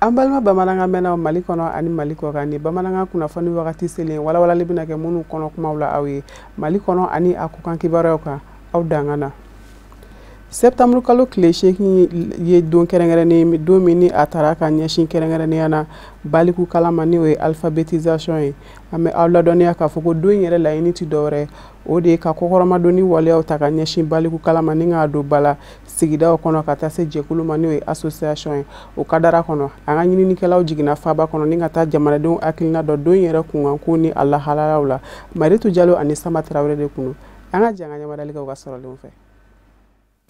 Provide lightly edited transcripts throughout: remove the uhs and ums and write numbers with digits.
An balima bamanankan mɛnnaw Mali kɔnɔ ani Mali kɔkan, ni bamanankan kunnafoni wagati selen, walawalali bɛna kɛ minnu kɔnɔ kumaw la aw ye Mali kɔnɔ ani a kɔkan kibaruyaw kan, aw dangan na. Septembre kalo tile 8 ye don kɛrɛnkɛrɛnnen, don min ni a taara ka ɲɛsin kɛrɛnkɛrɛnnenya na baliku kalan ma, ni o ye alphabétisation ye. An bɛ aw ladɔnniya k'a fɔ ko don in yɛrɛ laɲini tɛ dɔwɛrɛ, o de ye ka kɔkɔrɔmadonni waleyaw ta ka ɲɛsin baliku kalan ma ni k'a don ba la sigidaw kɔnɔ ka taa se jɛkulu ma, n'o ye association ye. O kadara kɔnɔ, an ka ɲininikɛlaw jiginna faaba kɔnɔ ni ka taa jamanadenw hakilina dɔ don in yɛrɛ kunkanko ni a lahalayaw la. Maritu Jalo ani Sama Tarawele de kun don. An ka jɛ an ka ɲɛmadali kɛ u ka sɔrɔlenw fɛ.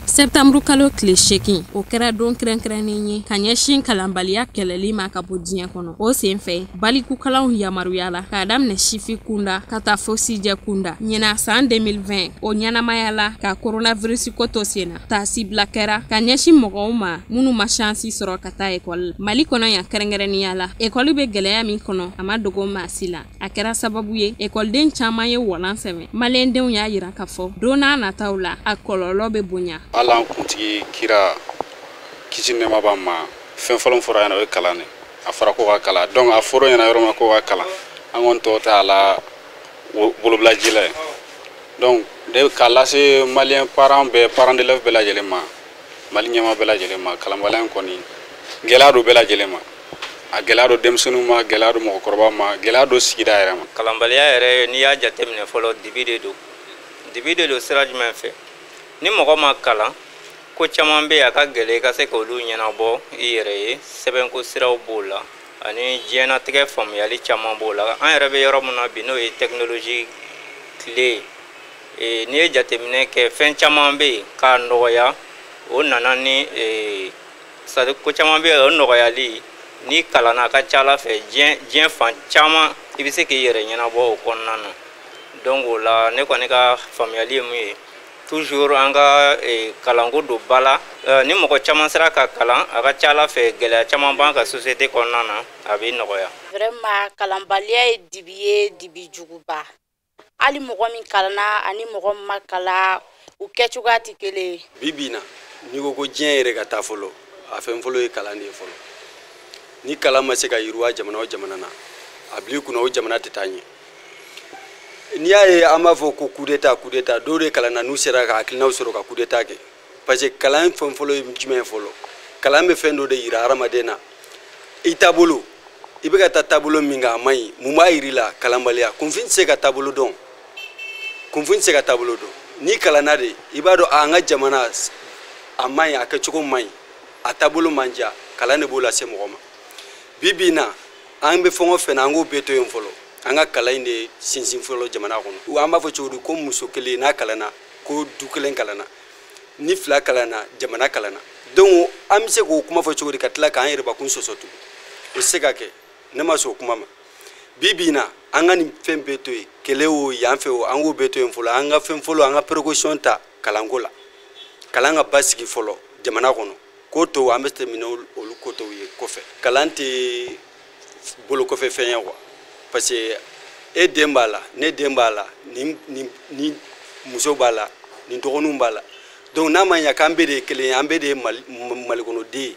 Septembre kalo tile 8, o kɛra don kɛrɛnkɛrɛnnen ye ka ɲɛsin kalanbaliya kɛlɛli ma ka bɔ diɲɛ kɔnɔ. O senfɛ, balikukalanw yamaruyala k'a daminɛ sifi kunda ka taa fo sijɛ kunda. Ɲinan san 2020, o ɲɛnamayala ka coronavirus ko to sen na. Taasibila kɛra ka ɲɛsin mɔgɔw ma minnu ma chance sɔrɔ ka taa ekɔli la. Mali kɔnɔ yan kɛrɛnkɛrɛnnenya la, ekɔli bɛ gɛlɛya min kɔnɔ, a ma dogo maa si la. A kɛra sababu ye ekɔliden caman ye walan sɛmɛ. Maliyɛndenw y'a yira k'a fɔ don n'a nataw la, a kɔlɔlɔ bɛ bonya. Ala an kuntigi kira kisi nɛɛma b'a ma, fɛn fɔlɔ fɔra ɲɛna o ye kalan de. A fɔra ko ka kalan, donc a fɔra ɲɛna yɔrɔ min ko ka kalan, an kɔni tɔ t'a la bolobila ji la ye. Donc de k'a lase maliyɛn parents bɛɛ, parents d'élèves bɛɛ lajɛlen ma, Mali ɲɛmaa bɛɛ lajɛlen ma, kalanbaliya in kɔni gɛlɛya don bɛɛ lajɛlen ma. A gɛlɛya don denmisɛnninw ma, gɛlɛya don mɔgɔkɔrɔba ma, gɛlɛya don sigida yɛrɛ ma. Kalanbaliya yɛrɛ, n'i y'a jateminɛ fɔlɔ, dibi de don. Dibi de don sira jumɛn fɛ? Ni mɔgɔ ma kalan, ko caman bɛ yen a ka gɛlɛn i ka se k'olu ɲɛnabɔ i yɛrɛ ye. Sɛbɛnko siraw b'o la, ani diɲɛnatigɛ faamuyali caman b'o la. An yɛrɛ bɛ yɔrɔ min na bi, n'o ye technologie tile ye, n'i ye jateminɛ kɛ, fɛn caman bɛ yen k'a nɔgɔya, o nana ni, c'est à dire ko caman bɛ yen o nɔgɔyali, n'i kalanna a ka ca Ala fɛ, diɲɛ fan caman i bɛ se k'i yɛrɛ ɲɛnabɔ o kɔnɔna na. Donc o la, ne kɔni ka faamuyali ye mun ye, toujours an ka kalanko don ba la. Ni mɔgɔ caman sera ka kalan, a ka ca Ala fɛ gɛlɛya caman b'an ka société kɔnɔna na, a bɛ nɔgɔya. Vraiment, kalanbaliya ye dibi ye, dibi juguba. Hali mɔgɔ min kalanna ani mɔgɔ min ma kalan, u kɛcogoya tɛ kelen ye. Bi bi in na, n'i ko ko diɲɛ yɛrɛ ka taa fɔlɔ, a fɛn fɔlɔ ye kalan de ye fɔlɔ. Ni kalan ma se ka yiriwa jamana o jamana na, a bil'i kunna o jamana tɛ taa ɲɛ. N'i y'a ye an b'a fɔ ko coup d'état, coup d'état, dɔw de kalanna n'u sera ka hakilinaw sɔrɔ ka coup d'état kɛ. Parce que kalan fɛn fɔlɔ ye jumɛn ye fɔlɔ? Kalan bɛ fɛn dɔ de yira hadamaden na. I taabolo, i bɛ ka taa taabolo min kan, a man ɲi. Mun b'a yir'i la? Kalanbaliya. Kunfin tɛ se ka taabolo dɔn. Kunfin tɛ se ka taabolo dɔn. N'i kalanna de, i b'a dɔn an ka jamana a man ɲi, a kɛcogo man ɲi, a taabolo man diya. Kalan de b'o lase mɔgɔ ma. Bi bi in na, an bɛ fɛn o fɛn na, an k'o bɛɛ to yen fɔlɔ. An ka kalan in de sinsin fɔlɔ jamana kɔnɔ. An b'a fɔ cogo di ko muso kelen n'a kalanna, ko du kelen kalanna, ni fila kalanna, jamana kalanna. Donc an bɛ se k'o kuma fɔ cogo di ka tila k'an yɛrɛbakun sɔsɔ tugun? O tɛ se ka kɛ. Ne ma sɔn o kuma ma. Bi bi in na, an ka nin fɛn bɛɛ to yen, kɛlɛ o yan fɛ o, an k'o bɛɛ to yen fɔlɔ. An ka fɛn fɔlɔ, an ka précaution ta kalanko la. Kalan ka basigi fɔlɔ jamana kɔnɔ. Ko tɔw, an bɛ tɛmɛ n'olu ko tɔw ye kɔfɛ. Kalan tɛ bolo kɔfɛ fɛn ye quoi. Parce que e den b'a la, ne den b'a la, ni muso b'a la, nin dɔgɔninw b'a la. Donc n'a ma ɲɛ k'an bɛɛ de ye kelen ye, an bɛɛ de ye Mali kɔnɔden ye.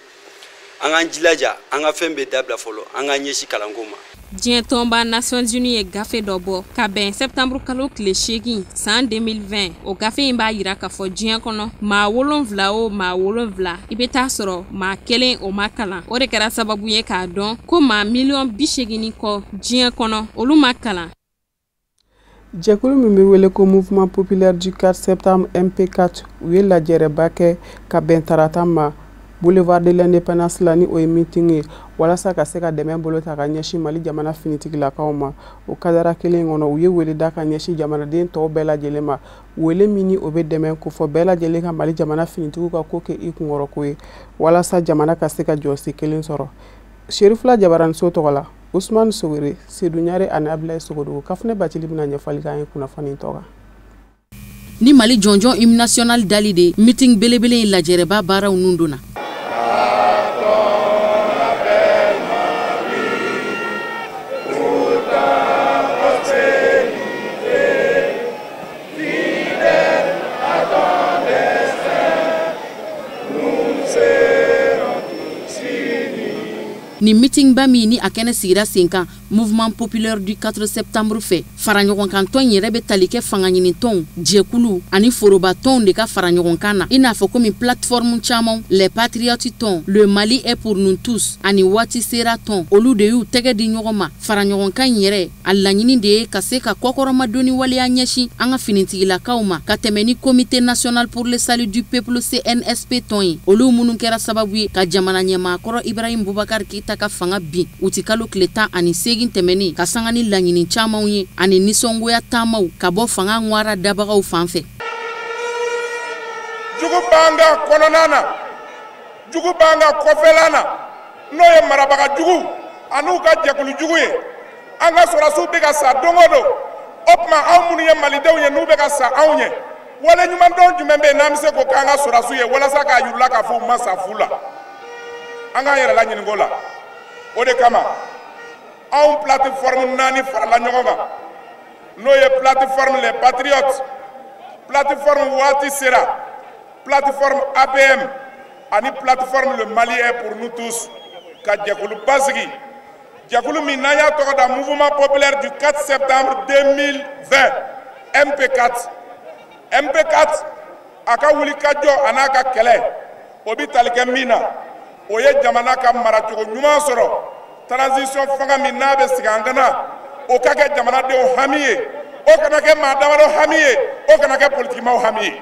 An k'an jilaja, an ka fɛn bɛɛ dabila fɔlɔ, an k'an ɲɛsin kalanko ma. Diɲɛ tɔnba Nations Unies ye gafe dɔ bɔ ka bɛn septembre kalo tile 8 san 2020. O gafe in b'a yira k'a fɔ diɲɛ kɔnɔ, maa 7 o maa 7, i bɛ taa sɔrɔ maa kelen o ma kalan. O de kɛra sababu ye k'a dɔn ko maa miliyɔn 80 ni kɔ diɲɛ kɔnɔ, olu ma kalan. Jɛkulu min bɛ wele ko Mouvement populaire du 4 septembre MP4, u ye lajɛrɛba kɛ ka bɛn tarata ma boulevard de l'Indépendance la, ni o ye meeting ye, walasa ka se ka dɛmɛ bolo ta ka ɲɛsin Mali jamana finitigilakaw ma. O kadara kelen kɔnɔ, u ye wele da ka ɲɛsin jamanaden tɔw bɛɛ lajɛlen ma, wele min ni o bɛ dɛmɛ kofɔ bɛɛ lajɛlen ka Mali jamana finitigiw ka ko kɛ i kunkɔrɔko ye, walasa jamana ka se ka jɔsi kelen sɔrɔ. Serifila Jabaraniso tɔgɔ la, Usumani Sogore, Sedu Ɲare ani Abilaye Sogodogo, Kafunɛ Bacili bɛna ɲɛfɔli k'an ye kunnafoni tɔ kan. Ni Mali jɔnjɔn hymne national dali de, meeting belebele in lajɛrɛba baaraw nun donna. Nin mitingba min ni a kɛnɛ sigira sen kan Mouvement populaire du 4 septembre fɛ, faraɲɔgɔnkantɔn in yɛrɛ bɛ tali kɛ fangaɲinitɔnw, jɛkulu ani forobatɔnw de ka fara ɲɔgɔn kan na, i n'a fɔ komi plateforme caman, les patriotes tɔn, le Mali est pour nous tous ani waati sera tɔn, olu de y'u tɛgɛ di ɲɔgɔn ma. Faraɲɔgɔnkan in yɛrɛ a laɲini de ye ka se ka kɔkɔrɔmadonni waleya ɲɛsin an ka finitigilakaw ma, ka tɛmɛ ni Comité national pour le salut du peuple CNSP tɔn ye, olu minnu kɛra sababu ye ka jamana ɲɛmaakɔrɔ Ibrahim Boubacar Keïta ka fanga bin utikalo tile 18 tɛmɛnen, ka sanga ni laɲini camanw ye ani nisɔngoya taamaw ka bɔ fanga ŋwara dabagaw fan fɛ. Jugu b'an ka kɔnɔna na, jugu b'an ka kɔfɛla na, n'o ye marabaga jugu an'u ka jɛkulu jugu ye. An ka sɔrɔdasiw bɛ ka sa don o don. O tuma anw minnu ye malidenw ye, n'u bɛ ka sa anw ye, wale ɲumandɔn jumɛn bɛ yen n'an bɛ se k'o k'an ka sɔrɔdasiw ye walasa k'a yir'u la k'a fɔ u ma sa fu la? An k'an yɛrɛ laɲininko la. O de kama anw plateforme 4 farala ɲɔgɔn kan, n'o ye plateforme les patriotes, plateforme waati sera, plateforme APM ani plateforme le Mali est pour nous tous, ka jɛkuluba sigi, jɛkulu min n'an y'a tɔgɔ da Mouvement populaire du 4 septembre 2020 MP4. MP4 a ka wuli ka jɔ a n'a ka kɛlɛ, o bɛ tali kɛ min na, o ye jamana ka maracogo ɲuman sɔrɔ, transition fanga min n'a bɛ sigi an kana, o ka kɛ jamanadenw hami ye, o kana kɛ maa damadɔ hami ye, o kana kɛ politikimaw hami ye.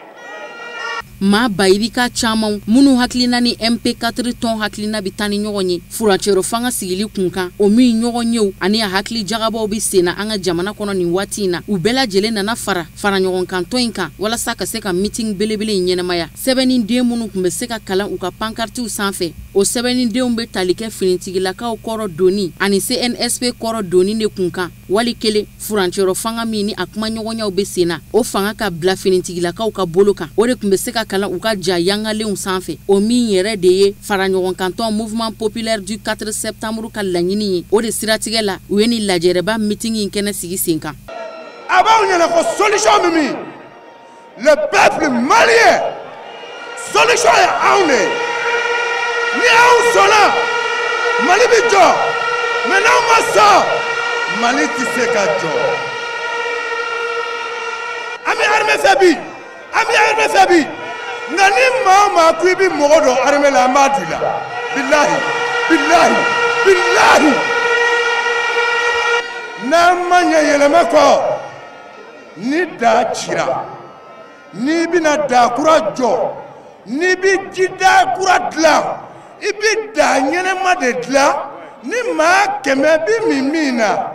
Maa bayirika caman minnu hakilina ni MP4 tɔn hakilina bɛ taa ni ɲɔgɔn ye furancɛrɔ fanga sigili kun kan, o min ɲɔgɔn yew ani a hakili jagabɔw bɛ sen na an ka jamana kɔnɔ nin waati in na, u bɛɛ lajɛlen nana fara ɲɔgɔnkan tɔn in kan walasa ka se ka meeting belebele in ɲɛnamaya. Sɛbɛnni minnu tun bɛ se ka kalan u ka pankartiw sanfɛ, o sɛbɛnnidenw bɛ tali kɛ finitigilakaw kɔrɔ donni ani CNSP kɔrɔ donni de kun kan, wali kelen furancɛrɔ fanga min ni a kumaɲɔgɔnyaw bɛ sen na, o fanga ka bila finitigilakaw ka bolo kan, o de tun bɛ se ka kalan u ka ja yangalenw sanfɛ, o min yɛrɛ de ye faraɲɔgɔnkantɔn Mouvement populaire du 4 septembre ka laɲini ye. O de siratigɛ la, u ye nin lajɛrɛba meeting in kɛnɛ sigi sen kan. A b'aw ɲɛna ko solution min, le peuple malien, solution ye anw de ye. Ni anw sɔnna, Mali bɛ jɔ, mais n'anw ma sɔn, Mali tɛ se ka jɔ. An bɛ armée fɛ bi, an bɛ armée fɛ bi, nka ni maa o maa ko i bɛ mɔgɔ dɔn armée la, an b'a di la. Bilahi, bilahi, bilahi. N'an ma ɲɛ yɛlɛma kɔ, ni daa cira, n'i bɛna daa kura jɔ, n'i bɛ jida kura dilan, i bɛ daa ɲɛnɛma de dilan ni maa 100 bɛ min min na,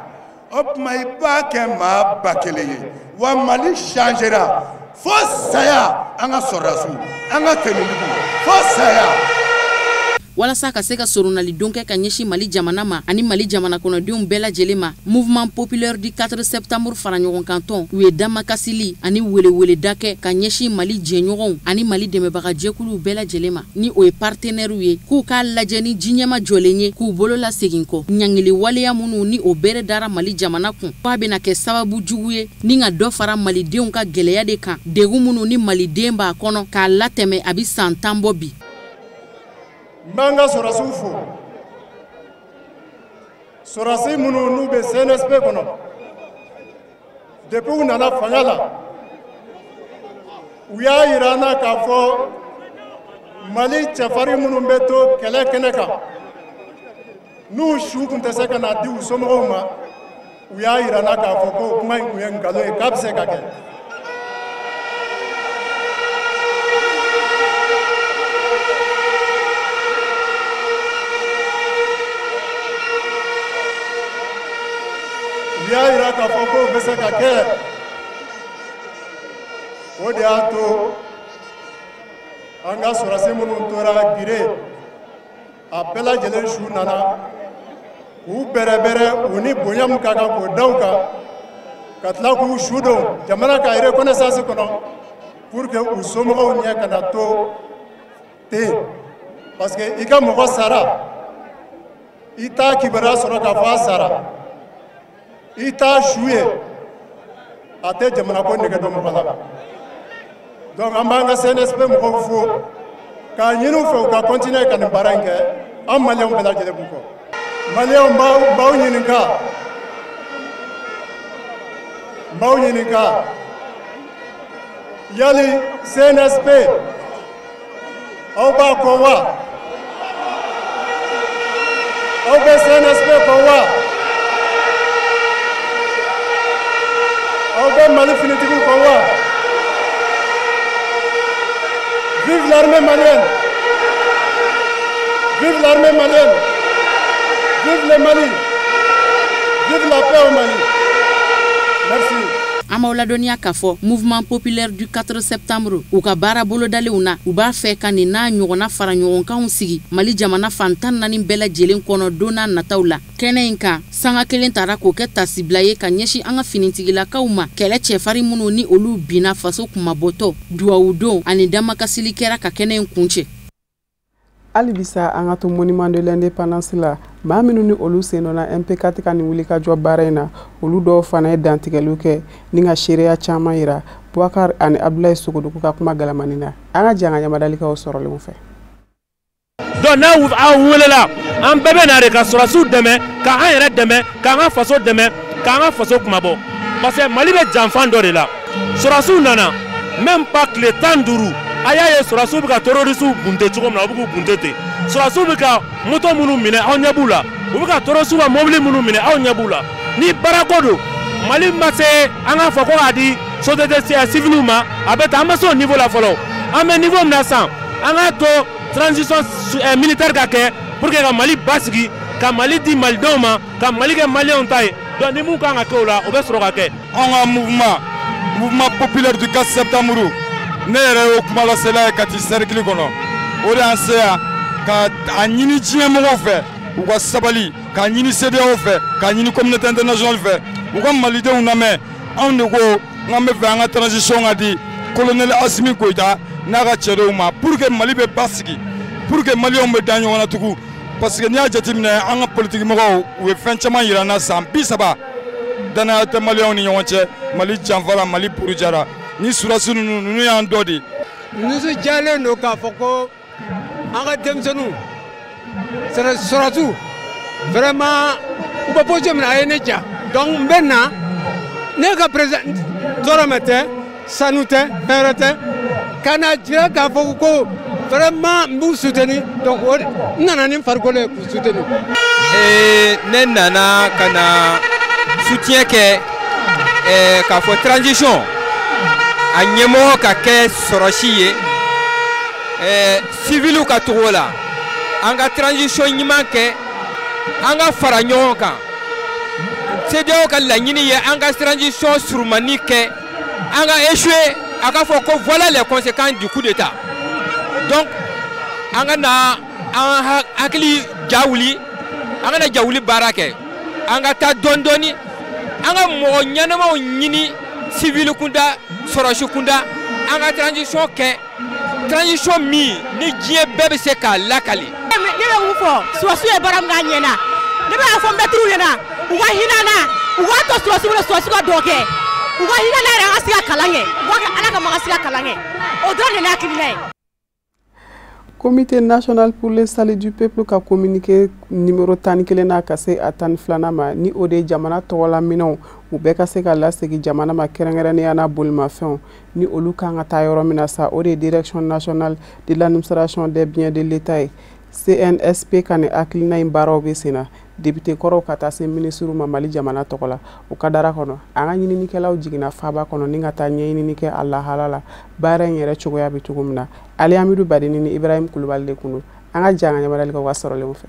o tuma i b'a kɛ maa 1000 ye. Wa Mali changera fo saya, an ka sɔrɔdasiw, an ka tenitigiw, fo saya. Walasa ka se ka soronalidon kɛ ka ɲɛsin Mali jamana ma ani Mali jamana kɔnɔdenw bɛɛ lajɛlen ma, Mouvement populaire du 4 septembre faraɲɔgɔnkantɔn u ye damakasili ani weleweleda kɛ ka ɲɛsin Mali jɛɲɔgɔnw ani Mali dɛmɛbagajɛkuluw bɛɛ lajɛlen ma, ni o ye partenaires ye, k'u k'a lajɛ ni jiɲɛma jɔlen ye, k'u bolo lasegin kɔ ɲangili waleya minnu ni o bɛrɛ dara Mali jamana kun, k'a bɛna kɛ sababu jugu ye ni ka dɔ fara malidenw ka gɛlɛya de kan, degun minnu ni maliden b'a kɔnɔ k'a latɛmɛ a bɛ san 10 bɔ bi. N b'an ka sɔrɔdasiw fo, sɔrɔdasi minnu n'u bɛ CNSP kɔnɔ depuis u nana fanga la, u y'a yira an na k'a fɔ Mali cɛfarin minnu bɛ to kɛlɛ kɛnɛ kan, n'u su tun tɛ se ka na di u somɔgɔw ma, u y'a yira an na k'a fɔ ko kuma in tun ye nkalon ye, k'a bɛ se ka kɛ. U y'a yira k'a fɔ k'o bɛ se ka kɛ. O de y'a to an ka sɔrɔdasi minnu tora Gire, a bɛɛ lajɛlen su nana k'u bɛrɛbɛrɛ, u ni bonya min ka kan k'o da u kan, ka tila k'u su don jamana ka reconnaissance kɔnɔ pour que u somɔgɔw ɲɛ kana to ten, parce que i ka mɔgɔ sara, i t'a kibaruya sɔrɔ k'a fɔ a sara, i t'a su ye, a tɛ jamana ko nɛgɛ don mɔgɔ la. Donc an b'an ka CNSP mɔgɔw fo k'a ɲini u fɛ u ka continuer ka nin baara in kɛ, an maliyɛnw bɛɛ lajɛlen b'u kɔ. Maliyɛnw, n b'aw ɲininka, n b'aw ɲininka, yali CNSP, aw b'a kɔ wa? Aw bɛ CNSP kɔ wa? Aw bɛ Mali finitigiw kɔ wa? Vive l'armée malienne! Vive l'armée malienne! Vive le Mali! Vive la paix au Mali! Merci. An b'aw ladɔnniya k'a fɔ Mouvement populaire du 4 septembre, u ka baara bolodalenw na, u b'a fɛ ka nin n'a ɲɔgɔnna fara ɲɔgɔnkanw sigi Mali jamana fan 14 bɛɛ lajɛlen kɔnɔ don n'a nataw la. Kɛnɛ in kan, sanga kelen tara k'o kɛ tasibila ye ka ɲɛsin an ka finitigilakaw ma, kɛlɛ cɛfarin minnu ni olu binna faso kunmabɔtɔ. Duwawudon ani damakasili kɛra ka kɛnɛ in kuncɛ. Hali bisa, an ka to Monument de l'Indépendance la. Maa minnu ni olu sen donna MP4 ka nin wulikajɔ baara in na, olu dɔw fana ye dantigɛliw kɛ ni ka seereya caman yira Boubacar ani Abdoulaye Sogodogo ka kuma galamani na. An ka jɛ an ka ɲamadalikaw sɔrɔlenw fɛ. Donc n'a aw welela, an bɛɛ bɛ na de ka sɔrɔdasiw dɛmɛ, k'an yɛrɛ dɛmɛ, k'an ka faso dɛmɛ, k'an ka faso kumabɔ, parce que Mali bɛ janfan dɔ de la. Sɔrɔdasiw nana même pas tile 15, a y'a ye sɔrɔdasiw bɛ ka terrorisiw bunte cogo min na, u bɛ k'u bunte ten. Sɔrɔdasiw bɛ ka moto minnu minɛ, aw ɲɛ b'u la. U bɛ ka terrorisiw ka mobili minnu minɛ, aw ɲɛ b'u la. Ni baarako don, Mali ma se an k'a fɔ ko k'a di société civile ma, a bɛ tan. An ma se o niveau la fɔlɔ. An bɛ niveau min na sisan, an k'a to transition militaire ka kɛ pour que ka Mali basigi, ka Mali di malidenw ma, ka Mali kɛ maliyɛnw ta ye. Donc ni mun kan ka kɛ o la, o bɛ sɔrɔ ka kɛ. Anw ka mouvement populaire du 4 septembre, ne yɛrɛ y'o kumalasela ye Kati cercle kɔnɔ. O de y'an se yan ka a ɲini diɲɛ mɔgɔw fɛ, u ka sabali, k'a ɲini CEDEAO fɛ, k'a ɲini communauté internationale fɛ, u ka malidenw lamɛn. Anw de ko k'an bɛ fɛ an ka transition ka di colonel Assimi Goïta n'a ka cɛdenw ma, pour que Mali bɛ basigi, pour que maliyɛnw bɛ da ɲɔgɔn na tugun. Parce que n'i y'a jateminɛ, an ka politique mɔgɔw, u ye fɛn caman yira an na san 30, danaya tɛ maliyɛnw ni ɲɔgɔn cɛ. Mali janfara, Mali burujara. Ni sɔrɔdasi ninnu y'an dɔ de. Nisɔndiyalen don k'a fɔ ko an ka denmisɛnninw, sɔrɔdasiw, vraiment u bɛ position min na, a ye ne diya. Donc n bɛ na ne ka président dɔrɔmɛ tɛ, sanu tɛ, fɛn wɛrɛ tɛ, ka na jira k'a fɔ ko vraiment n b'u soutenir. Donc o n nana ni n farikolo ye k'u soutenir. Ne nana ka na soutien kɛ k'a fɔ transition a ɲɛmɔgɔ ka kɛ sɔrɔsi ye, civiliw ka togo la. An ka transition ɲuman kɛ, an ka fara ɲɔgɔn kan. CEDEAO ka laɲini ye an ka transition surumani kɛ, an ka échoué, a ka fɔ ko voilà les conséquences du coup d'état. Donc an ka na an hakili ja wuli, an kana ja wuli baara kɛ, an ka taa dɔɔni dɔɔni, an ka mɔgɔ ɲɛnamaw ɲini civil kunda, sɔrɔsi kunda, an ka transition kɛ, transition min ni diɲɛ bɛɛ bɛ se k'a lakali. Ne bɛ mun fɔ? Sɔrɔsiw ye baara min kɛ, a ɲɛna. Ne bɛ a fɔ mɛtiriw ɲɛna, u ka hinɛ an na, u k'a to sɔrɔsiw bolo, sɔrɔsiw ka dɔ kɛ, u ka hinɛ an na yɛrɛ, an ka se ka kalan kɛ, u ka kɛ Ala kama, an ka se ka kalan kɛ. O dɔrɔn de ye ne hakilina ye. Comité national pour le salut du peuple ka communiqué numéro 11 n'a ka se a 12nan ma, ni o de ye jamana tɔgɔla minɛnw, u bɛɛ ka se ka lasegin jamana ma, kɛrɛnkɛrɛnnenya na bolimafɛnw ni olu kan ka taa yɔrɔ min na sa, o de ye Direction nationale de l'administration des biens de l'État ye. CNSP ka nin hakilina in baaraw bɛ sen na, député kɔrɔw ka taa se minisiriw ma Mali jamana tɔgɔ la, o ka dara kɔnɔ. An ka ɲininikɛlaw jiginna faaba kɔnɔ ni ka taa ɲɛɲinini kɛ a lahala la, baara in yɛrɛ cogoya bɛ cogo min na. Ali Amidu Badeni ni Ibrahim Kulubali de kun don. An ka jɛ an ka ɲamadali kɛ u ka sɔrɔlenw fɛ.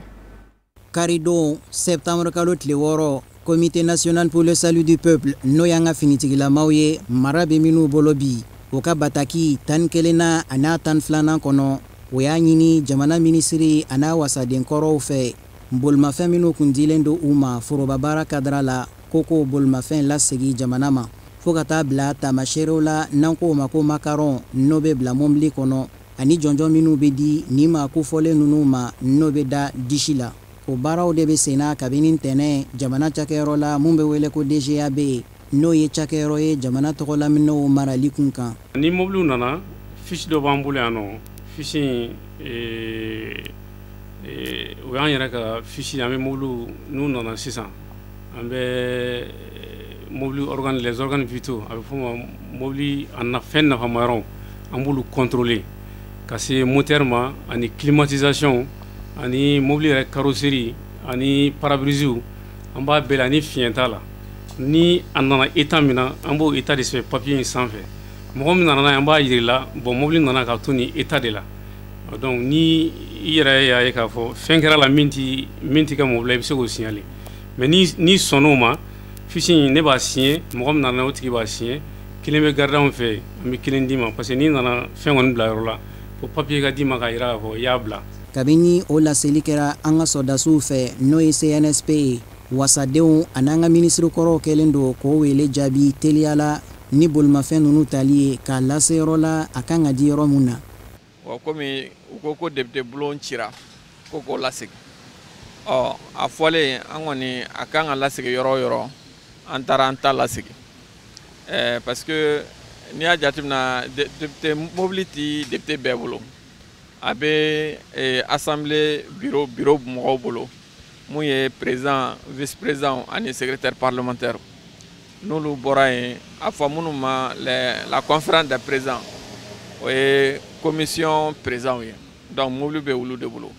Karidon, septembre kalo tile 6, Comité national pour le salut du peuple, n'o y'an ka finitigilamaw ye, mara bɛ minnu bolo bi, o ka bataki 11nan a n'a 12nan kɔnɔ, o y'a ɲini jamana minisiri a n'a wasaden kɔrɔw fɛ, bolimafɛn minnu kun dilen don u ma foroba baara kadara la, ko k'o bolimafɛn lasegin jamana ma, fo ka taa bila tamaseerew la n'an k'o ma ko makaron, n'o bɛ bila mɔbili kɔnɔ, ani jɔnjɔn minnu bɛ di nin maa kofɔlen ninnu ma, n'o bɛ da disi la. O baaraw de bɛ senna kabini ntɛnɛn jamana cakɛyɔrɔ la mun bɛ wele ko DGAB, n'o ye cakɛyɔrɔ ye jamana tɔgɔlaminɛw marali kun kan. Ni mobiliw nana, fiche dɔ b'an bolo yan nɔ, fiche in O y'an yɛrɛ ka fiche, an bɛ mobiliw n'u nana sisan, an bɛ mobili organe, les organes vitaux, a bɛ f'o ma mobili a fɛn nafama yɔrɔw, an b'olu contrôler ka se moteur ma, ani climatisation, ani mobili yɛrɛ carrosserie, ani pare-brise. An b'a bɛɛ la ni fiɲɛ t'a la. Ni a nana état min na, an b'o état de sɛbɛn papier in sanfɛ. Mɔgɔ min nana n'a ye, an b'a yir'i la, bon, mobili nana ka to nin état de la. Donc ni i yɛrɛ y'a ye k'a fɔ fɛn kɛra la min ti ka mobili la, i bɛ se k'o signaler. Mais ni sɔnn'o ma, fiche in, ne b'a signer, mɔgɔ min nana, o tigi b'a signer. Kelen bɛ garder anw fɛ, an bɛ kelen d'i ma, parce que n'i nana fɛn kɔni bila yɔrɔ la, fo papier ka d'i ma k'a jira k'a fɔ i y'a bila. Kabini o laseli kɛra an ka sɔrɔdasiw fɛ, n'o ye CNSP ye, wasadenw an'an ka minisiri kɔrɔw kɛlen don k'o wele jaabi teliya la ni bolimafɛn ninnu tali ye k'a lase yɔrɔ la a kan ka di yɔrɔ mun na. Wa komi u ko ko député bulon cira, ko k'o lasegin, ɔ a fɔlen an kɔni a kan ka lasegin yɔrɔ o yɔrɔ, an taara an ta lasegin, parce que n'i y'a jateminɛ, député mobili ti député bɛɛ bolo, a bɛ assemblée bureau mɔgɔw bolo, mun ye président, vice président ani secrétaire parlementaire. N'olu bɔra yen, a fɔ minnu ma la conférence des présidents, o ye commission président ye. Donc mobili bɛ olu de bolo.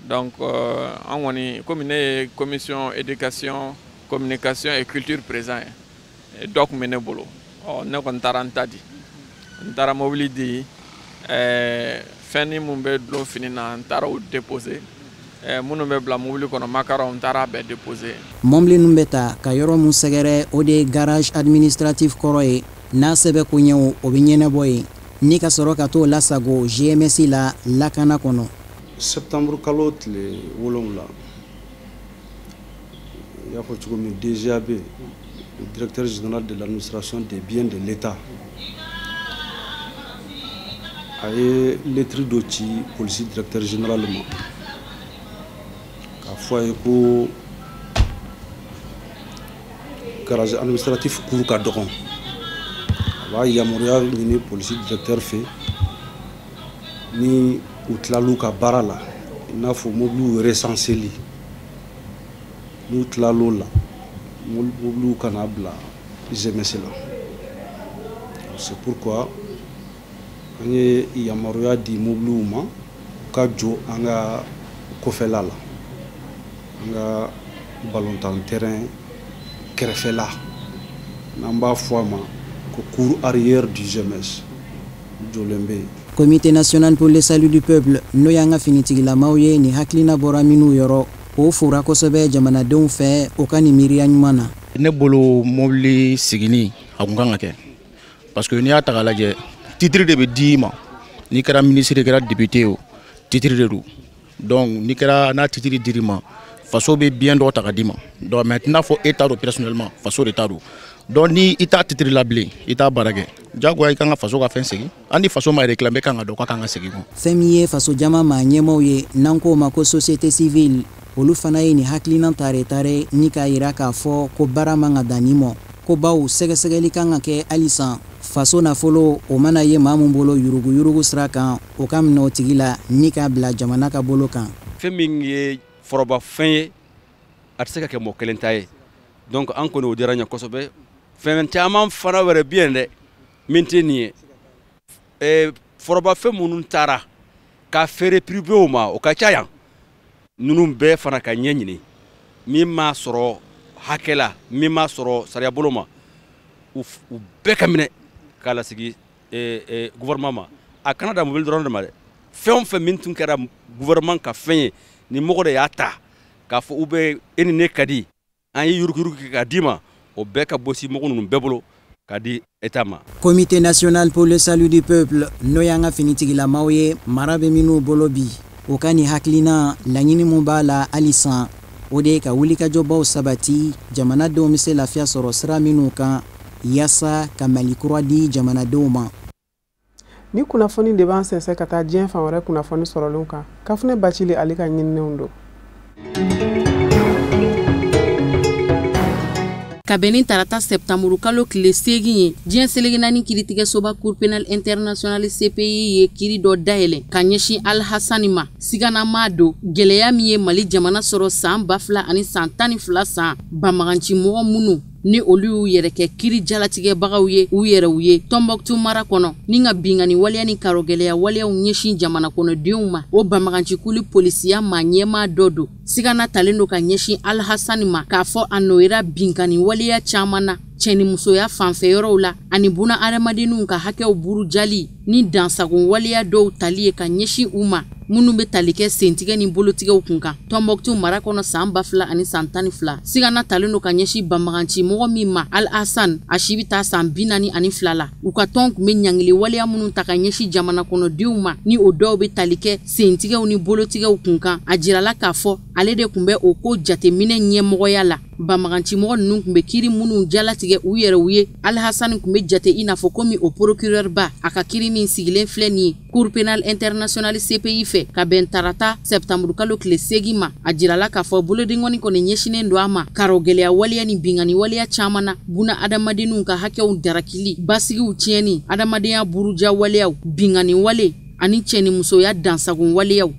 Donc an kɔni, komi ne ye commission éducation, communication et culture président ye, dɔ tun bɛ ne bolo. Ɔ ne kɔni taara n ta di, n taara mobili di, fɛn ni mun bɛ dulon fini na, n taara o déposer, minnu bɛ bila mobili kɔnɔ, macaron, n taara a bɛɛ déposer. Mɔbili ninnu bɛ ta ka yɔrɔ mun sɛgɛrɛ, o de ye garage administratif kɔrɔ ye. N'a sɛbɛn koɲɛw o bɛ ɲɛnabɔ yen, ni ka sɔrɔ ka t'o lasago GMS la lakana kɔnɔ. Septembre kalo tile 7, i y'a fɔ cogo min, DGAB, le directeur général de l'administration des biens de l'État, a ye lettre dɔ ci polisi directeur général ma k'a fɔ a ye ko garage administratif kuru ka dɔgɔn. A b'a yamaruya ɲini polisi directeur fɛ, ni u tilal'u ka baara la, i n'a fɔ mobiliw recenseli, n'u tilal'o la, mobiliw kana bila GMS la. C'est pourquoi an ye yamaruya di mobiliw ma u ka jɔ an ka kɔfɛla la, an ka balontan terrain kɛrɛfɛla, n'an b'a fɔ a ma ko cour arrière du GMS, jɔlen bɛ yen. Comité national pour le salut du peuple, n'o y'an ka finitigilamaw ye, ni hakilina bɔra minnu yɔrɔ, o fora kosɛbɛ jamanadenw fɛ o ka nin miiriya ɲuman na. Ne bolo, mobili sigini a kun kan ka kɛ, parce que n'i y'a ta k'a lajɛ, titre de bɛ d'i ma. N'i kɛra ministre, kɛra député o, titre de don. Donc n'i kɛra, n'a titre dir'i ma, faso bɛ bien dɔ ta ka d'i ma. Donc mais tɛna fɔ e ta don personnellement, faso de ta don. Donc ni i t'a titre la bilen, i t'a baara kɛ, diyagoya i kan ka faso ka fɛn segin. Hali ni faso ma réclamer, kan ka dɔn k'a kan ka segin kɔ. Fɛn min ye faso jama maa ɲɛmaaw ye, n'an k'o ma ko société civile, olu fana ye nin hakilina tare tare ni k'a yira k'a fɔ ko baara man ka dan nin mɔ, ko baw sɛgɛsɛgɛli kan ka kɛ halisa. Faso nafolo o mana ye maa min bolo yuruguyurugu sira kan, o ka minɛ o tigi la ni k'a bila jamana ka bolo kan. Fɛn min ye forobafɛn ye, a tɛ se ka kɛ mɔgɔ kelen ta ye. Donc an kɔni, o diyara n ye kosɛbɛ. Fɛn caman fana wɛrɛ bɛ yen dɛ min tɛ nin ye. Forobafɛn minnu taara ka feere privéw ma, o ka ca yan. Ninnu bɛɛ fana ka ɲɛ ɲini, min m'a sɔrɔ hakɛ la, min m'a sɔrɔ sariya bolo ma, u bɛɛ ka minɛ k'a lasigi gouvernement ma. A kana dan mobili dɔrɔn de ma dɛ, fɛn o fɛn min tun kɛra gouvernement ka fɛn ye, ni mɔgɔ de y'a ta k'a fɔ u bɛ e ni ne ka di, an ye yuruguyurugu kɛ k'a d'i ma, o bɛɛ ka bɔsi mɔgɔ ninnu bɛɛ bolo k'a di État ma. Comité national pour le salut du peuple, n'o y'an ka finitigilamaw ye, mara bɛ minnu bolo bi, o ka nin hakilina, laɲini mun b'a la halisa, o de ye ka wulikajɔbaw sabati jamanadenw bɛ se lafiya sɔrɔ sira minnu kan, yaasa ka Mali kura di jamanadenw ma. Ni kunnafoni de b'an sɛnsɛn ka taa diɲɛ fan wɛrɛ kunnafoni sɔrɔlenw kan. Kafunɛ Bacili ale ka ɲininenw don. Ka bɛn ni tarata sɛptanburu kalo tile 8 ye, diɲɛ seleke naani kiiritigɛsoba Cour pénale internationale CPI ye kiiri dɔ dayɛlɛ ka ɲɛsin Alhassane ma. Siganama don gɛlɛya min ye Mali jamana sɔrɔ san 2012 san banbaganci mɔgɔ minnu ni olu y'u yɛrɛ kɛ kiiri jalatigɛbagaw ye u yɛrɛw ye Tɔnbɔkutu mara kɔnɔ ni ka binkanni waleya ni karɔgɛlɛya waleyaw ɲɛsin jamana kɔnɔdenw ma. O banbagancikulu polisiya maa ɲɛmaa dɔ don. Sigana talen don ka ɲɛsin Alhassane ma k'a fɔ a nɔ binkanni waleya caman na cɛnimusoya fanfɛ yɔrɔw la ani buna adamadenninw ka hakɛw burujali ni dansagon waleya dɔw tali ye ka ɲɛsin u ma minnu bɛ tali kɛ sentigɛ ni bolotigɛw kun kan Tɔnbɔkutu mara kɔnɔ san 2012. Sigana talen don ka ɲɛsin banbaganci mɔgɔ min ma Alhassane, a si bɛ taa san 42 la. U ka tɔn tun bɛ ɲangili waleya minnu ta ka ɲɛsin jamana kɔnɔdenw ma ni o dɔw bɛ tali kɛ sentigɛw ni bolotigɛw kun kan, a jirala k'a fɔ ale de tun bɛ o ko jateminɛ ɲɛmɔgɔya la. Banbaganci mɔgɔ ninnu tun bɛ kiiri minnu jalatigɛ u yɛrɛw ye, Alhassane tun bɛ jate i n'a fɔ komi o procureur ba. A ka kiiri min sigilen filɛ nin ye Cour pénale internationale CPI fɛ ka bɛn tarata sɛptanburu kalo tile 8 ma, a jirala k'a fɔ bolodenkɔni kɔni ɲɛsinnen don a ma karɔgɛlɛya waleya ni binkanni waleya caman na, buna adamadenninw ka hakɛw darakili, basigiw tiɲɛni, adamadenya buruja waleyaw, binkanni wale ani cɛnimusoya dansagon waleyaw.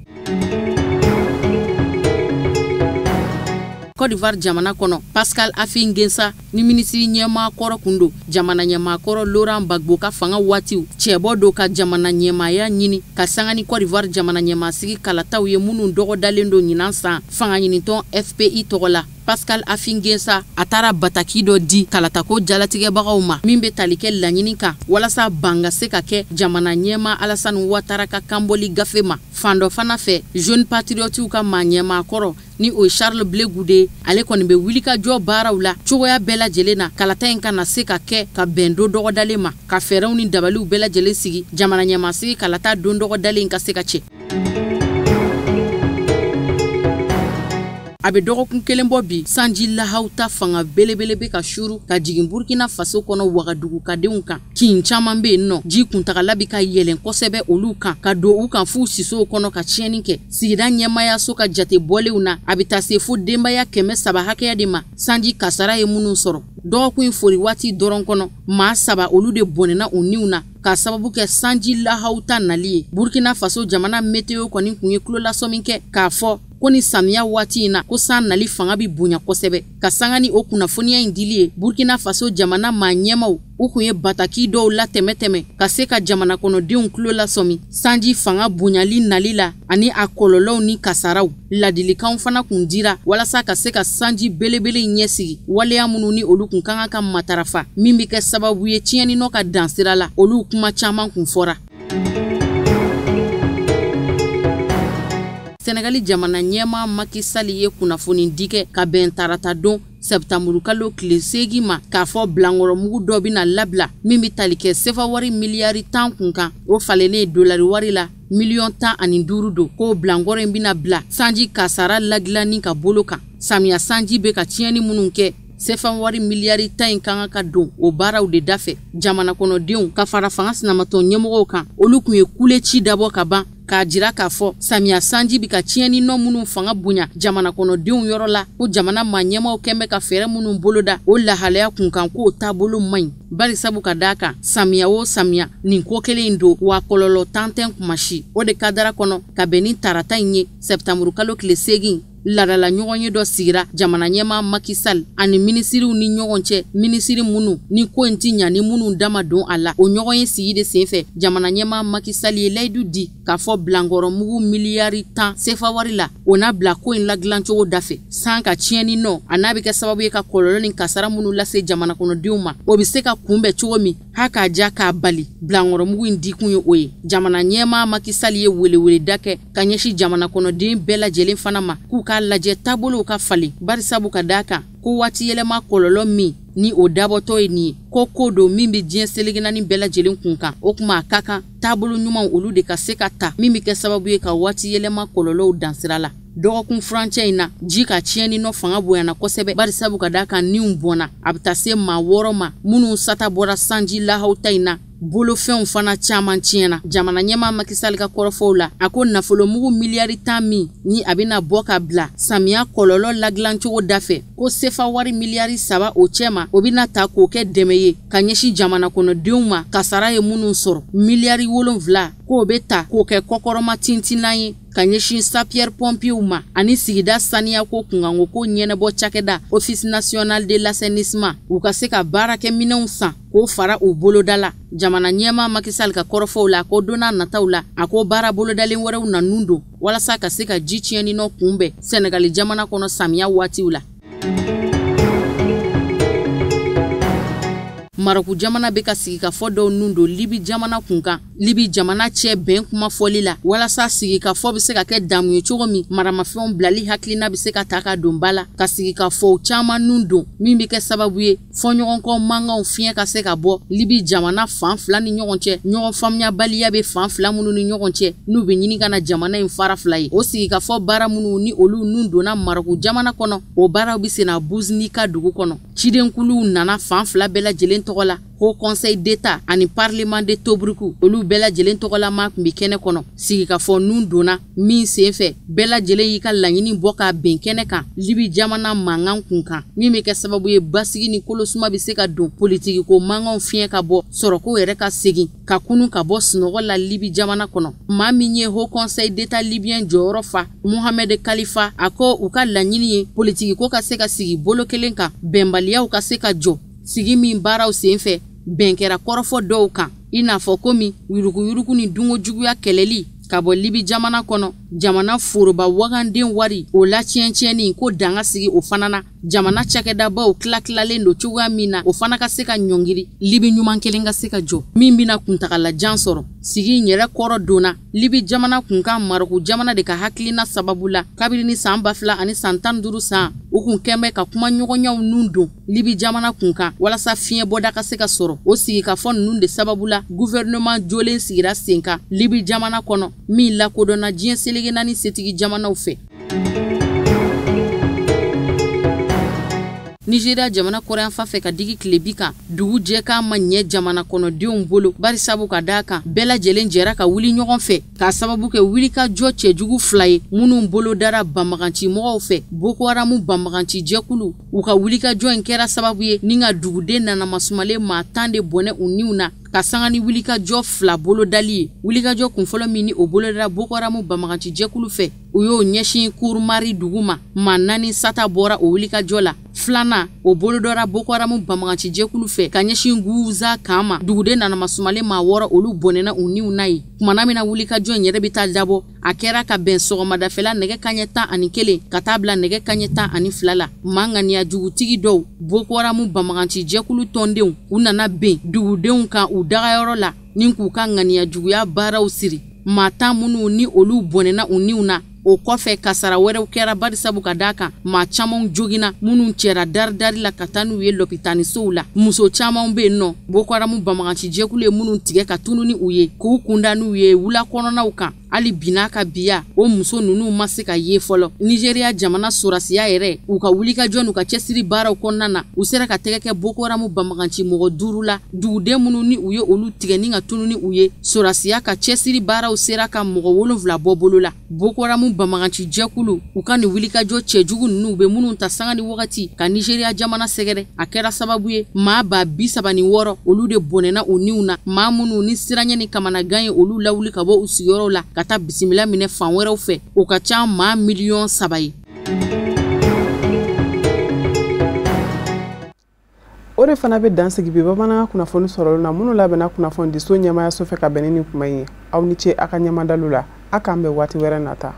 Côte d'Ivoire jamana kɔnɔ, Pascal Affi N'Guessa ni minisiri ɲɛmaa kɔrɔ kun don jamana ɲɛmaa kɔrɔ Laurent Gbagbo ka fanga waatiw cɛbɔ don ka jamana ɲɛmaaya ɲini ka sanga ni Côte d'Ivoire jamana ɲɛmaasigi kalataw ye minnu dɔgɔdalen don ɲinan san fanga ɲinitɔn FPI tɔgɔ la. Pascal Affi N'Guessa a taara bataki dɔ di kalatako jalatigɛbagaw ma min bɛ tali kɛ laɲini kan walasa ban ka se ka kɛ jamana ɲɛmaa Alassane Ouattara ka kanbɔli gafe ma. Fan dɔ fana fɛ, Jeune Patriotes ka maa ɲɛmaa kɔrɔ ni o ye Charles Blé Goudé, ale kɔni bɛ wulikajɔ baaraw la cogoya bɛɛ lajɛlen na kalata in kana se ka kɛ ka bɛn don dɔgɔdalen ma, ka fɛɛrɛw ni dabaliw bɛɛ lajɛlen sigi jamana ɲɛmaasigi kalata don dɔgɔdalen ka se ka cɛ. A bɛ dɔgɔkun kelen bɔ bi, sanji lahaw ta fanga belebele bɛ ka suru ka jigin Burkina Faso kɔnɔ Wagadugu kadenw kan. Kin caman bɛ yen nɔ, ji kuntagala bɛ ka yɛlɛn kosɛbɛ olu kan ka don u kan f'u sisow kɔnɔ ka tiɲɛni kɛ. Sigida ɲɛmaayaso ka jate bɔlenw na, a bɛ taa se fo denbaya 300 hakɛya de ma sanji kasara ye minnu sɔrɔ. Dɔgɔkun in fori waati dɔrɔn kɔnɔ, maa 3 olu de bɔnɛna u niw na k'a sababu kɛ sanji lahaw ta nali ye. Burkina Faso jamana météo kɔni kun ye tulolasɔmi kɛ k'a fɔ ko ni samiya waati in na ko san nali fanga bɛ bonya kosɛbɛ. Ka sanga ni o kunnafoniya in dili ye, Burkina Faso jamana maa ɲɛmaw u kun ye bataki dɔw latɛmɛtɛmɛ ka se ka jamana kɔnɔdenw tulo lasɔmi sanji fanga bonyali nali la ani a kɔlɔlɔw ni kasaraw. Ladilikanw fana kun dira walasa ka se ka sanji belebele ɲɛsigi waleya minnu ni olu kun kan ka matarafa min bɛ kɛ sababu ye tiɲɛni nɔ ka dan sira la, olu kuma caman kun fɔra. Senegali jamana ɲɛmaa Macky Sall ye kunnafoni di kɛ ka bɛn tarata don sɛptanburu kalo tile 8 ma k'a fɔ bilankɔrɔmugu dɔ bɛna labila min bɛ tali kɛ sefa wari miliyari 10 kun kan, o falennen dolari wari la miliyɔn 15 don. K'o bilankɔrɔ in bɛna bila sanji kasara ladilanni ka bolo kan. Samiya sanji bɛ ka tiɲɛni minnu kɛ, sefa wari miliyari 10 in kan ka don o baaraw de dafɛ. Jamana kɔnɔdenw ka fara fanga sinamatɔn ɲɛmɔgɔw kan, olu kun ye kule ci dabɔ ka ban k'a jira k'a fɔ samiya sanji bɛ ka tiɲɛni nɔ minnu fanga bonya jamana kɔnɔdenw yɔrɔ la, ko jamana maa ɲɛmaaw kɛn bɛ ka fɛɛrɛ minnu boloda o lahalaya kun kan k'o taabolo man ɲi, bari sabu ka d'a kan samiya o samiya nin ko kelen in don, wa kɔlɔlɔ tan tɛ kuma si. O de kadara kɔnɔ ka bɛn ni tarata in ye sɛptanburu kalo tile 8, ladala ɲɔgɔn ye dɔ sigira jamana ɲɛmaa Macky Sall ani minisiriw ni ɲɔgɔn cɛ, minisiri minnu ni ko in ti ɲa ni minnu dama don a la. O ɲɔgɔn ye sigi de senfɛ, jamana ɲɛmaa Macky Sall ye layidu di k'a fɔ bilankɔrɔmugu miliyari 10 sefa wari la, o n'a bila ko in ladilancogo dafɛ. San ka tiɲɛni nɔ a n'a bɛ kɛ sababu ye ka kɔlɔlɔ ni kasara minnu lase jamana kɔnɔdenw ma, o bɛ se ka kunbɛn cogo min ha k'a ja k'a bali bilankɔrɔmugu in dikun ye o ye. Jamana ɲɛmaa Macky Sall ye weleweleda kɛ ka ɲɛsin jamana kɔnɔden bɛɛ lajɛlen fana ma k'u k'a lajɛ taabolow ka falen, bari sabu ka d'a kan ko waati yɛlɛma kɔlɔlɔ min ni o dabɔtɔ ye nin ye, ko don min bɛ diɲɛ seleke naani bɛɛ lajɛlen kun kan. O kuma a ka kan taabolo ɲumanw olu de ka se ka ta min bɛ kɛ sababu ye ka waati yɛlɛma kɔlɔlɔw dan sira la. Dɔgɔkun furancɛ in na, ji ka tiɲɛni nɔ fanga bonyana kosɛbɛ, bari sabu ka d'a kan niw bɔnna, a bɛ taa se maa 6 ma minnu sata bɔra sanji lahaw ta in na. Bolofɛnw fana caman tiɲɛna. Jamana ɲɛmaa Macky Sall ka kɔrɔfɔw la, a ko nafolomugu miliyari 10 min ni a bɛna bɔ ka bila samiya kɔlɔlɔ ladilancogo da fɛ, ko sefa wari miliyari 3 o cɛma, o bɛna ta k'o kɛ dɛmɛ ye ka ɲɛsin jamana kɔnɔdenw ma kasara ye minnu sɔrɔ. Miliyari 7 k'o bɛ ta k'o kɛ kɔkɔrɔma tintinnan ye ka ɲɛsin sapeur pompiers ma ani sigida saniyako kunkanko ko ɲɛnabɔ cakɛda Office national de l'assainissement, u ka se ka baarakɛminɛnw san k'o fara u boloda la. Jamana ɲɛmaa Macky Sall ka kɔrɔfɔw la, ko don n'a nataw la, a ko baara bolodalen wɛrɛw nanun don walasa ka se ka ji tiɲɛni nɔ kunbɛn Sɛnɛgali jamana kɔnɔ samiya waatiw la. Marɔku jamana bɛ ka sigikafɔ dɔw nun don Libi jamana kunkan. Libi jamana cɛ bɛn kuma fɔli la walasa sigikafɔ bɛ se ka kɛ damu ye cogo min, maramafɛnw bilali hakilina bɛ se ka ta ka don ba la, ka sigikafɔw caman nun don min bɛ kɛ sababu ye fɔɲɔgɔnkɔ mankanw fiɲɛ ka se ka bɔ Libi jamana fan fila ni ɲɔgɔn cɛ. Ɲɔgɔn faamuyabaliya bɛ fan fila minnu ni ɲɔgɔn cɛ n'u bɛ ɲini ka na jamana in fara fila ye. O sigikafɔ baara minnu ni olu nun donna Marɔku jamana kɔnɔ, o baaraw bɛ senna Buznika dugu kɔnɔ. Cidenkuluw nana fan fila bɛɛ lajɛlen tɔgɔ la, Haut Conseil d'État ani Parlement de Tobruk, olu bɛɛ lajɛlen tɔgɔlama tun bɛ kɛnɛ kɔnɔ. Sigikafɔ nun donna min senfɛ, bɛɛ lajɛlen y'i ka laɲini bɔ k'a bɛn kɛnɛ kan Libi jamana mankan kun kan, min bɛ kɛ sababu ye basigi ni kolosuma bɛ se ka don, politikiko mankanw fiɲɛ ka bɔ, sɔrɔko yɛrɛ ka segin ka kunu ka bɔ sunɔgɔ la Libi jamana kɔnɔ. Maa min ye Haut Conseil d'État libyen jɔyɔrɔ fa, Mohamed Khalifa, a ko u ka laɲini ye politikiko ka se ka sigi bolo kelen kan, bɛnbaliyaw ka se ka jɔ. Sigi min baaraw senfɛ, bɛn kɛra kɔrɔfɔ dɔw kan, i n'a fɔ komi yuruguyurugu ni dungojuguya kɛlɛli ka bɔ Libi jamana kɔnɔ, jamana foroba waganden wari o latiɲɛtiɲɛni ko danga sigi o fana na, jamana cakɛdabaw tila-tilalen don cogoya min na, o fana ka se ka ɲɔngiri, Libi ɲuman kelen ka se ka jɔ min bɛna kuntagalajan sɔrɔ. Sigi in yɛrɛ kɔrɔ donna Libi jamana kunkan Marɔku jamana de ka hakilina sababu la. Kabini ni san 2015 san, u kun kɛn bɛ ka kuma ɲɔgɔnyaw nun don Libi jamana kunkan walasa fiɲɛ bɔda ka se ka sɔrɔ. O sigikafɔ ninnu de sababu la, gouvernement jolen sigira sen kan Libi jamana kɔnɔ min lakodɔnna diɲɛ seleke naani setigi jamanaw fɛ. Nigeria jamana kɔrɔyanfan fɛ ka digi tilebi kan, dugu jɛkan ma ɲɛ jamana kɔnɔdenw bolo, bari sabu ka d'a kan bɛɛ lajɛlen jɛra ka wuli ɲɔgɔn fɛ k'a sababu kɛ wulikajɔ cɛjugu fila ye minnu bolo dara banbaganci mɔgɔw fɛ. Boko Haram banbaganci jɛkulu, u ka wulikajɔ in kɛra sababu ye ni ka duguden nanamasumalen maa 10 de bɔnɛ u niw na ka sanga ni wulikajɔ fila bolodali ye. Wulikajɔ kunfɔlɔ min ni o bolodara Boko Haram banbaganci jɛkulu fɛ, u y'o ɲɛsin Kurumari dugu ma, maa 4 sata bɔra o wulikajɔ la. Filanan, o bolodara Boko Haram banbaganci jɛkulu fɛ ka ɲɛsin Guza kan ma, duguden nanamasumalen maa 6 olu bɔnɛna u niw na ye. Kumana min na wulikajɔ in yɛrɛ bɛ taa dabɔ, a kɛra ka bɛn sɔgɔmadafɛla nɛgɛ kanɲɛ 11 ka taa bila nɛgɛ kanɲɛ 12 la. Maa ŋaniya jugutigi dɔw, Boko Haram banbaganci jɛkulu tɔndenw, u nana ben dugudenw kan u dagayɔrɔ la ni k'u ka ŋaniya juguya baaraw siri. Maa 10 minnu ni olu bɔnɛna u niw na, o kɔfɛ kasara wɛrɛw kɛra barisabu ka d'a kan maa camanw joginna minnu cɛra daridari la ka taa n'u ye lɔpitanisow la. Muso camanw bɛ yen nɔ, Boko Haram banbaganci jɛkulu ye minnu tigɛ ka tunu ni u ye k'u kunda n'u ye wula kɔnɔnaw kan. Hali bi n'a ka biya, o muso ninnu ma se ka ye fɔlɔ. Nigeria jamana sɔrɔdasiya yɛrɛ, u ka wulikajɔ n'u ka cɛsiri baaraw kɔnɔna na, u sera ka tɛgɛ kɛ Boko Haram banbaganci mɔgɔ 5 la. Duguden minnu ni u ye olu tigɛ ni ka tunu ni u ye, sɔrɔdasiya ka cɛsiri baaraw sera ka mɔgɔ 7 bɔ bolo la. Boko Haram banbaganci jɛkulu, u ka nin wulikajɔ cɛjugu ninnu bɛ minnu ta sanga ni wagati ka Nigeria jamana sɛgɛrɛ, a kɛra sababu ye maa 36 olu de bɔnɛna u niw na. Maa minnu ni siranɲɛ ni kamanagan ye olu lawuli ka bɔ u sigiyɔrɔw la ka taa bisimila minɛ fan wɛrɛw fɛ, o ka ca maa 3 miliyɔn ye. O de fana bɛ dan sigi bi bamanankan kunnafoni sɔrɔli na minnu labɛnna kunnafonidiso ɲɛmaayaso fɛ ka bɛn ni nin kuma in ye. Aw ni ce a ka ɲɛmadalu la, a k'an bɛn waati wɛrɛ nata.